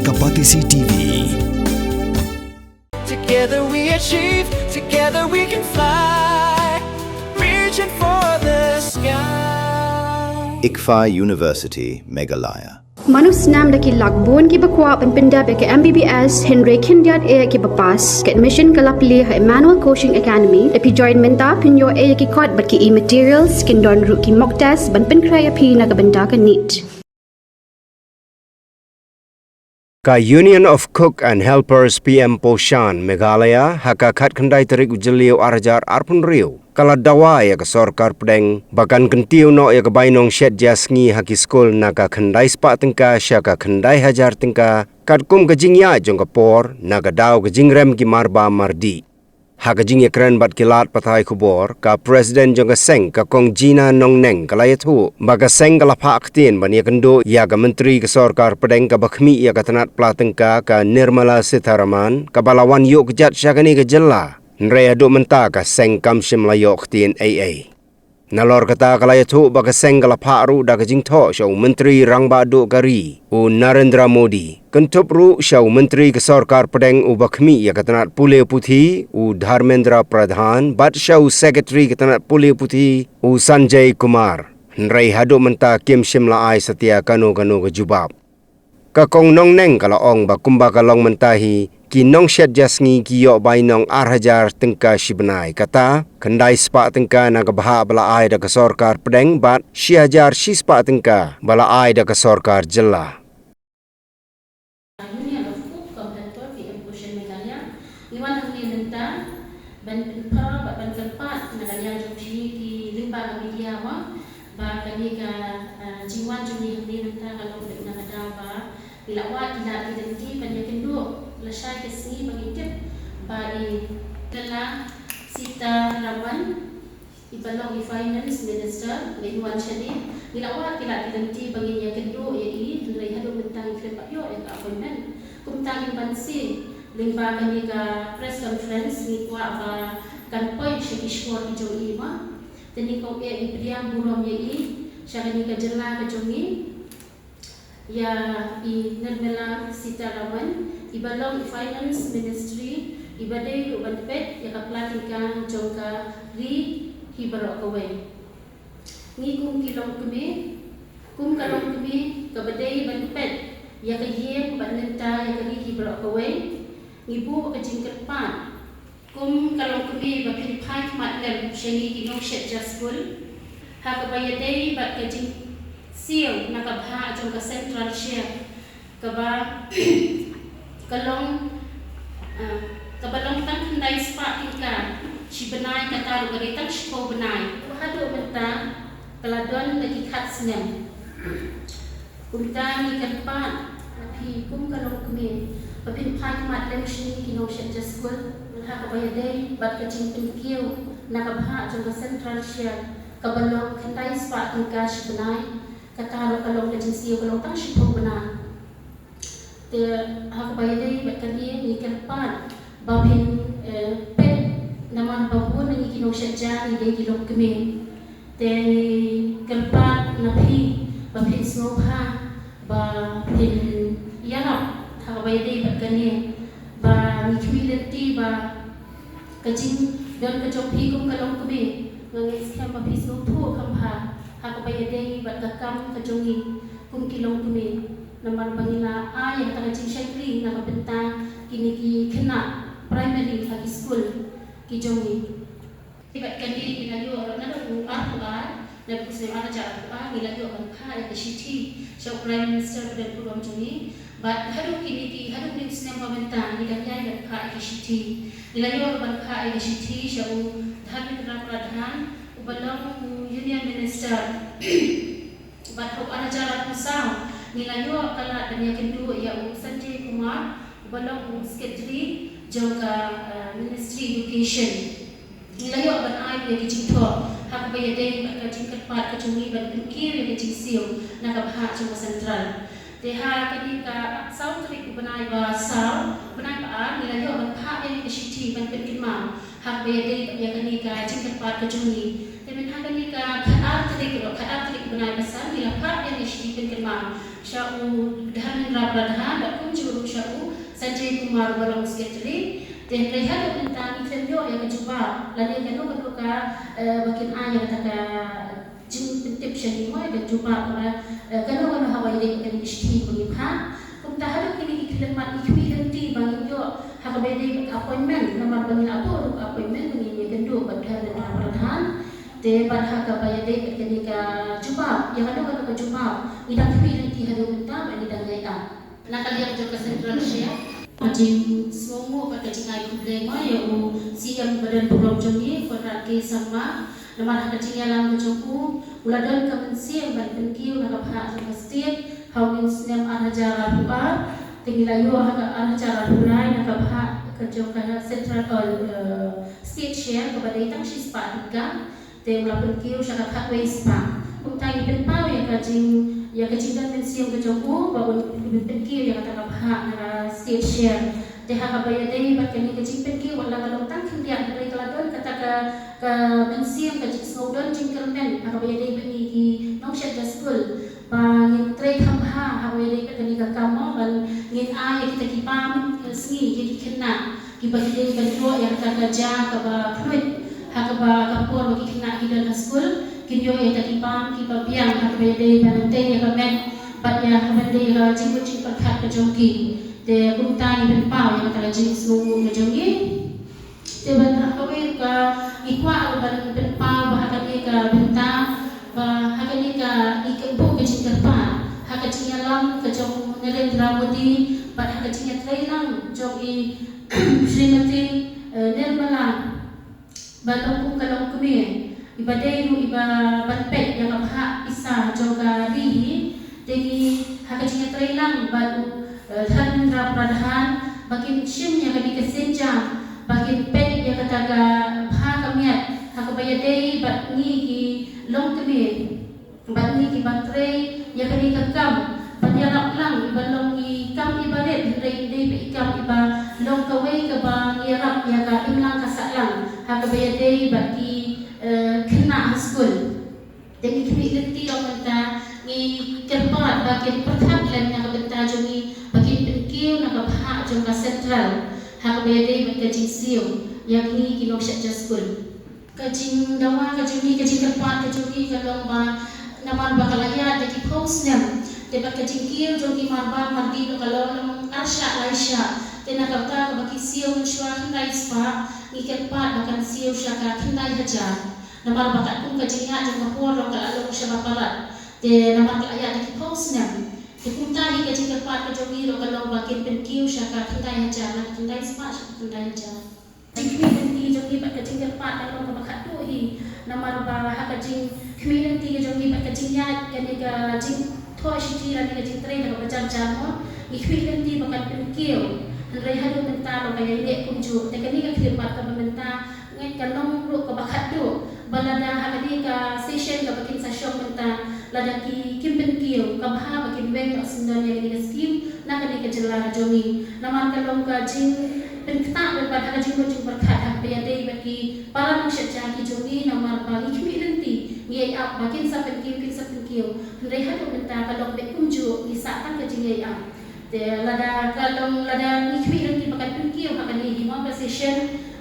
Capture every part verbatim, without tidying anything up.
Ka Batesi T V. Together we achieve, together we can fly, reaching for the sky. ICFAI University, Meghalaya. Mano snam da ki lak bun kiba kwah ban pyndep ïa ka M B B S, hynrei khyndiat eh kiba pass. Ka admission ka la plie ha Emmanuel Coaching Academy. Da phi join mynta phin ïoh eh ïa ki kot bad ki e-materials, kin don ruh ki mock test ban pynkhreh ïa phi na ka bynta ka NEET. Ka Union of Cook and Helpers P M Poshan Meghalaya ha ka khatkhyndai tarik u Jylliew ar hajar arphew hynriew ka la dawa ïa ka sorkar pdeng ba kan kyntiew noh ïa ka bainong shet ja sngi ha ki skul na ka khyndai spah tyngka sha ka khyndai hajar tyngka katkum ka jingïaid jong ka por na ka daw ka jingrem ki marbam mardih. Ha ka jingïakren bad ki lad pathai khubor, ka President jong ka seng, ka Kong Gina Nongneng, ka la ïathuh ba ka seng ka la phah ktien ban ïakynduh ïa ka Myntri ka sorkar pdeng kaba khmih ïa ka tnat pla tyngka, ka Nirmala Sitharaman, kaba la wan ïuh kjat sha kane ka jylla. Hynrei haduh mynta ka seng kam shym la ïoh ktien ei ei. Nalor kata ka la ïathuh ba ka seng ka la phah ruh da ka jingthoh sha u Myntri Rangbah Duh ka ri, u Narendra Modi. Kynthup ruh sha u Myntri ka sorkar pdeng uba khmih ïa ka tnat pule puthi, u Dharmendra Pradhan, bad sha u Secretary ka tnat pule puthi, u Sanjay Kumar. Hynrei haduh mynta kim shym la ai satia kano kano ka jubab. Ka Kong Nongneng ka la ong ba kumba ka long mynta hi, ki nongshet ja sngi ki ïoh bainong ar hajar tyngka shi bnai, kata khyndai spah tyngka na ka bhah ba la ai da ka sorkar pdeng bad shi hajar shi spah tyngka ba la ai da ka sorkar jylla. Union of Cook Competitor P M Poshan Meghalaya, ngi wan hangne mynta ban pynpaw bad ban kyrpad na ka liang jong phi ki lyngba ka media, mo, ba kane ka, ah, jingwan jong ngi hangne mynta ka long beit na ka daw ba ngi la wad ki lad ki lynti ban ïakynduh lashai ka sngi ba ngi tip ba i Nirmala Sitharaman, iba long i Finance Minister, ba in wan shane. Ngi la wad ki lad ki lynti ba ngin ïakynduh ïa i, hynrei haduh mynta ngi khlem pat ïoh ïa ka appointment. Kumta ngin banse lyngba kane ka press conference, ngi kwah ba kan poi sha ki shkor ki jong i, mo. Te ngin ong eh, ngi pdiang burom ïa i sha kane ka jylla ka jong ngi, ïa i Nirmala Sitharaman, iba long i Finance Minister, iba dei ruh ban peit ïa ka pla tyngka jong ka ri hi baroh kawei. Ngi kum ki longkmie, kum ka longkmie kaba dei ban peit ïa ka ïing bad mynta ïa ka ri hi baroh kawei, ngi buh ka jingkyrpad kum ka longkmie ba phin phai khmat lem sha ngi ki nongshet ja skul ha kaba ïadei bad ka jingsiew na ka bhah jong ka Central Share, kaba ka long, ah, kaba long tang khyndai spah tyngka shi bnai, kata ruh ka dei tang shiphew bnai. Haduh mynta ka la don da ki khat snem. Kumta ngi kyrpad na phi kum ka longkmie ba phin phai khmat lem sha ngi ki nongshet ja skul ha kaba ïadei bad ka jingpynkiew na ka bhah jong ka Central Share, kaba long khyndai spah tyngka shi bnai, kata ruh ka long ka jingsiew ka long tang shiphew bnai. Te ha kaba ïadei bad kane ngi kyrpad ba phin, eh, peit, namar ba bun na ngi ki nongshet ja ngi dei ki longkmie. Te ngi kyrpad na phi ba phin sngewbha ba phin ïarap ha kaba ïadei bad kane, ba ngi khmih lynti ba ka jingdon ka jong phi kum ka longkmie, nga ngeit skhem ba phi sngewthuh kham bha ha kaba ïadei bad ka kam ka jong ngi kum ki longkmie. Namar ba ngi la ai ïa kata ka jingshakri na ka bynta kine ki khynnah primary ha ki skul ki jong ngi. Bad kane ngi la ïoh ruh naduh u arphew ar, naduh u snem ar hajar arphew ar, ngi la ïoh ban phah ïa ka shithi sha u Prime Minister ba donburom jong ngi. Bad haduh kine ki, haduh kine u snem ba mynta ngi dang ïai ban phah ïa ka shithi. Ngi la ïoh ruh ban phah ïa ka shithi sha u Dharmendra Pradhan, uba long u Union Minister. Bad ha u ar hajar arphew saw ngi la ïoh ka lad ban ïakynduh ïa u Sanjay Kumar, uba long u Secretary jong ka, eh, Ministry Education. Ngi la ïoh ban ai ïa ki jingthoh ha kaba ïadei bad ka jingkyrpad ka jong ngi ban pynkiew ïa ka jingsiew na ka bhah jong ka Central. Te ha kane ka saw tarik u bnai ba saw, u bnai ba ar, ngi la ïoh ban phah ïa ka shithi ban pynkynmaw ha kaba ïadei bad ïa kane ka jingkyrpad ka jong ngi. Te mynta ha kane ka khatar tarik Khatar tarik bnai ba san ngi la phah ïa ka shithi pynkynmaw sha u Dharmendra Pradhan bad kumjuh ruh sha u Sanjay Kumar uba long secretary. Te hynrei haduh mynta ngim ïoh ïa ka jubab lane kano kano ka, eh, ba kin ai ïa kata ka jingpyntip sha ngi mo ïa ka jubab kaba, eh, kano kano haba ïadei bad kane ka shithi ba ngi phah. Kumta haduh kine ki khyllipmat ngi khmih lynti ba ngin ïoh ha kaba ïadei bad ka appointment namar ba ngi la buh ruh ka appointment ba ngin ïakynduh bad Dharmendra Pradhan. Te bad ha kaba ïadei bad kane ka jubab, ïa kano kano ka jubab, ngi dang khmih lynti haduh mynta bad ngi dang ïaid ap. Na ka liang jong ka Central Share, ka jingsngewnguh bad ka jingai khublei mo ïa u C M ba donburom jong ngi, Conrad K Sangma, namar ha ka jingïalam ka jong u, u la don ka mynsiem ban pynkiew na ka bhah jong ka state ha u snem ar hajar arphew ar. Te ngi la ïoh ha ka ar hajar arphew lai na ka bhah ka jong ka Central, eh, State Share kaba dei tang shispah tyngka. Te u la pynkiew sha ka khatwei spah. Kumta ngi pynpaw ïa ka jing, ïa ka jingdon mynsiem ka jong u ba un pynkiew ïa kata ka bhah na ka State Share. Te ha kaba ïadei bad kane ka jingpynkiew wat la ka long tang khyndiat hynrei ka la don kata ka, ka mynsiem ka jingsngew don jingkyrmen ha kaba ïadei bad ngi ki nongshad ja skul ba ngin trei kham bha ha kaba ïadei bad kane ka kam mo ban ngin ai ïa kita ki bam, eh, sngi ïa ki khynnah kiba ki dei ban ïoh ïa kata ka ja kaba khluit ha kaba ka por ba ki khynnah ki don ha skul kin ïoh ïa kita ki bam kiba biang ha kaba ïadei ban tei ïa ka met bad ïa kaba dei ïa ka jingmut jingpyrkhat ka jong ki. Te kumta ngi pynpaw ïa kata ka jingsngewnguh ka jong ngi. Te bad ha kawei ka ngi kwah ruh ban pynpaw ba ha kane ka bynta ba ha kane ka ngi kyrbuh ka jingkyrpad ha ka jingïalam ka jong u Narendra Modi bad ha ka jingïatreilang jong i Srimati, eh, Nirmala ba long kum ka longkmie iba dei ruh iba ban peit ïa ka bhah pisa jong ka ri hi. Te ngi ha ka jingïatreilang bad u, eh, Dharmendra Pradhan ba kin shim ïa kane ka sienjam ba kin peit ïa kata ka bhah ka miat ha kaba ïadei bad ngi ki longkmie. Bad ngi kiba trei ïa kane ka kam ban ïarap lang iba long i kam iba rit hynrei i dei ba i kam iba long kawei kaba ngi ïarap ïa ka imlang ka sahlang ha kaba ïadei bad ki, eh, khynnah ha skul. Te ngi khmih lynti ong mynta ngi kyrpad ba kin pyrkhat lem na ka bynta jong ngi ba kin pynkiew na ka bhah jong ka Central ha kaba ïadei bad ka jingsiew ïa ngi ki nongshad ja skul. Ka jingdawa ka jong ngi, ka jingkyrpad ka jong ngi ka long ba namar ba ka la ïaid da ki phew snem te bad ka jingkiew jong ki marbam mardi ka long arshah laishah. Te na kata kaba ki siew mynshuwa khyndai spah, ngi kyrpad ba kan siew sha ka khyndai hajar. Namar ba katkum ka jingïaid jong ka por ruh ka la long shaba palat. Te namar ka la ïaid da ki phew snem. Te kumta hi ka jingkyrpad ka jong ngi ruh ka long ba kin pynkiew sha ka khyndai hajar, na ka khyndai spah sha ka khyndai hajar. Jingkhmih lynti jong ngi bad ka jingkyrpad ka long kaba khatduh hi namar ba ha ka jingkhmih lynti ka jong ngi bad ka jingïaid kane ka jingthoh shithi lane ka jingtrei na kaba jar jar mo ngi khmih lynti ba kan pynkiew. Hynrei haduh mynta long ka ïaineh kumjuh te kane ka khyllipmat kaba mynta ngeit ka long ruh kaba khatduh ba lada ha kane ka session kaba kin sa shong mynta lada ki kim pynkiew ka bha ba kin weng noh syndon ïa kane ka skim na kane ka jylla ka jong ngi. Namar ka long ka jingpynktah bad ha ka jingmut jingpyrkhat ha kaba ïadei bad ki para nongshad ja ki jong ngi namar ba ngi khmih lynti ngi ïai ap ba kin sa pynkiew kin sa pynkiew. Hynrei haduh mynta ka long beit kumjuh ngi sah tang ka jingïai ap. Te lada ka long lada ngi khmih lynti ba kan pynkiew ha kane hi mo ka session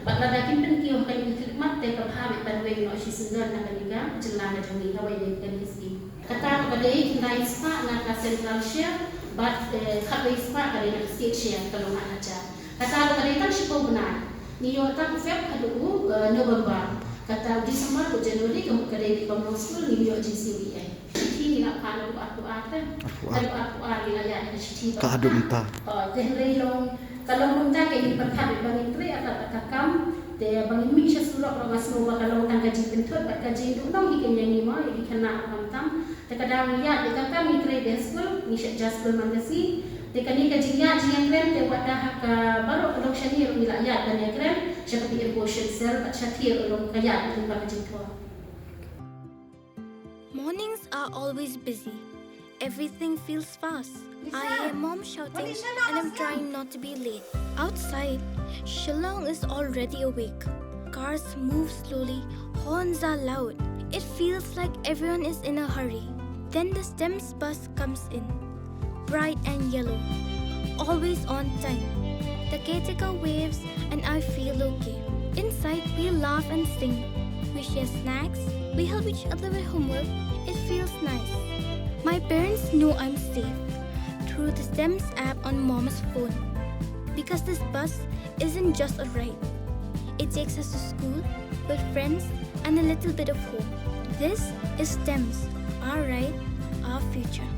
bad lada kim pynkiew ha kane ka khyllipmat te ka bha beit ban weng noh shi syndon na kane ka jylla ka jong ngi ha kawei de kane ka skim. Kata ruh ka dei khyndai spah na ka Central Share bad, eh, khatwei spah ka dei na ka State Share ka long ar hajar. Kata ruh ka dei tang shiphew bnai. Ngi ïoh tang u Feb haduh u, eh, November. Kata u December u January ka mut ka dei beit bym long skul ngim ïoh jingsiew ei ei. Shithi ngi la phah naduh arphew ar te. Arphew ar. Naduh arphew ar ngi la ïaid ka shithi ba. Ka haduh mynta. Oh, te hynrei long Ka long kumta ka jingpyrkhat ba ngin trei ïa kata ka kam, te ba ngin mih sha surok ruh nga sngew ba ka long tang ka jingpynthut bad ka jingduhnong hi kein ïa ngi mo ïa ki khynnah ruh khamtam. Te ka dang ïaid ïa ka kam ngi trei bad skul, ngi shait ja skul man ka sngi. Te kane ka jingïaid jingïakren te wat da ha ka baroh ka long shane ruh ngi la ïaid ban ïakren sha ka P M Poshan Cell bad shatei ruh long ka ïaid lyngba ka jingthoh. Mornings are always busy. Everything feels fast. I hear mom shouting and I'm trying not to be late. Outside, Shillong is already awake. Cars move slowly, horns are loud. It feels like everyone is in a hurry. Then the STEMS bus comes in, bright and yellow, always on time. The caretaker waves and I feel okay. Inside, we laugh and sing. We share snacks. We help each other with homework. It feels nice. My parents know I'm safe through the STEMS app on Mom's phone. Because this bus isn't just a ride. It takes us to school, with friends, and a little bit of home. This is STEMS, our ride, our future.